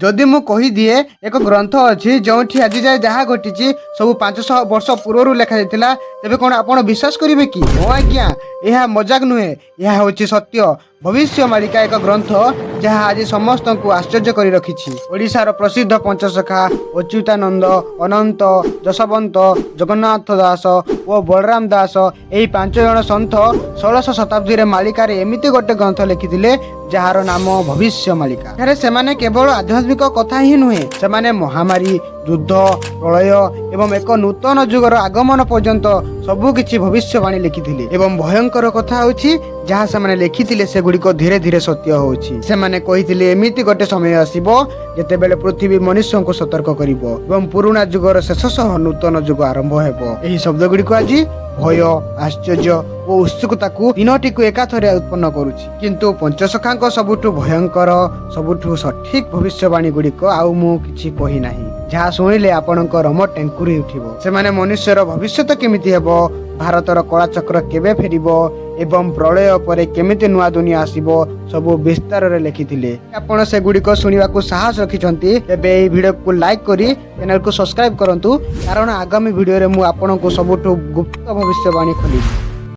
ଯଦି ମୁଁ କହିଦିଏ ଏକ ଗ୍ରନ୍ଥ ଅଛି, ଯେଉଁଠି ଆଜି ଯାଏ ଯାହା ଘଟିଛି ସବୁ 500 ବର୍ଷ ପୂର୍ବରୁ ଲେଖାଯାଇଥିଲା, ତେବେ କ'ଣ ଆପଣ ବିଶ୍ୱାସ କରିବେ କି? ହଁ ଆଜ୍ଞା, ଏହା ମଜାକ ନୁହେଁ, ଏହା ହେଉଛି ସତ୍ୟ। ଭବିଷ୍ୟ ମାଳିକା ଏକ ଗ୍ରନ୍ଥ, ଯାହା ଆଜି ସମସ୍ତଙ୍କୁ ଆଶ୍ଚର୍ଯ୍ୟ କରି ରଖିଛି। ଓଡ଼ିଶାର ପ୍ରସିଦ୍ଧ ପଞ୍ଚସଖା ଅଚ୍ୟୁତାନନ୍ଦ, ଅନନ୍ତ, ଯଶବନ୍ତ, ଜଗନ୍ନାଥ ଦାସ ଓ ବଳରାମ ଦାସ, ଏହି 5 ଜଣ ସନ୍ଥ 16ଶ ଶତାବ୍ଦୀରେ ମାଳିକାରେ ଏମିତି ଗୋଟେ ଗ୍ରନ୍ଥ ଲେଖିଥିଲେ, ଯାହାର ନାମ ଭବିଷ୍ୟ ମାଳିକା। ଏଠାରେ ସେମାନେ କେବଳ ଆଧ୍ୟାତ୍ମିକ କଥା ହିଁ ନୁହେଁ, ସେମାନେ ମହାମାରୀ, ଯୁଦ୍ଧ, ପ୍ରଳୟ ଏବଂ ଏକ ନୂତନ ଯୁଗର ଆଗମନ ପର୍ଯ୍ୟନ୍ତ ସବୁ କିଛି ଭବିଷ୍ୟବାଣୀ ଲେଖିଥିଲେ। ଏବଂ ଭୟଙ୍କର କଥା ହେଉଛି, ଯାହା ସେମାନେ ଲେଖିଥିଲେ ସେଗୁଡ଼ିକ ଧୀରେ ଧୀରେ ସତ୍ୟ ହେଉଛି। ସେମାନେ କହିଥିଲେ, ଏମିତି ଗୋଟେ ସମୟ ଆସିବ ଯେତେବେଳେ ପୃଥିବୀ ମନୁଷ୍ୟଙ୍କୁ ସତର୍କ କରିବ ଏବଂ ପୁରୁଣା ଯୁଗର ଶେଷ ସହ ନୂତନ ଯୁଗ ଆରମ୍ଭ ହେବ। ଏହି ଶବ୍ଦ ଗୁଡ଼ିକ ଆଜି ଭୟ, ଆଶ୍ଚର୍ଯ୍ୟ ଓ ଉତ୍ସୁକତାକୁ ତିନୋଟିକୁ ଏକାଥରେ ଉତ୍ପନ୍ନ କରୁଛି। କିନ୍ତୁ ପଞ୍ଚସଖାଙ୍କ ସବୁଠୁ ଭୟଙ୍କର, ସବୁଠୁ ସଠିକ ଭବିଷ୍ୟବାଣୀ ଗୁଡ଼ିକ ଆଉ ମୁଁ କିଛି କହିନାହିଁ, ଯାହା ଶୁଣିଲେ ଆପଣଙ୍କ ରୋମ ଟାଙ୍କୁରି ଉଠିବ। ସେମାନେ ମନୁଷ୍ୟର ଭବିଷ୍ୟତ କେମିତି ହେବ, ଭାରତର କଳାଚକ୍ର କେବେ ଫେରିବ ଏବଂ ପ୍ରଳୟ ପରେ କେମିତି ନୂଆ ଦୁନିଆ ଆସିବ, ସବୁ ବିସ୍ତାରରେ ଲେଖିଥିଲେ। ଆପଣ ସେଗୁଡ଼ିକ ଶୁଣିବାକୁ ସାହସ ରଖିଛନ୍ତି, ତେବେ ଏହି ଭିଡ଼ିଓକୁ ଲାଇକ୍ କରି ଚ୍ୟାନେଲକୁ ସବସ୍କ୍ରାଇବ କରନ୍ତୁ, କାରଣ ଆଗାମୀ ଭିଡ଼ିଓରେ ମୁଁ ଆପଣଙ୍କୁ ସବୁଠୁ ଗୁପ୍ତ ଭବିଷ୍ୟବାଣୀ ଖୋଲିବି।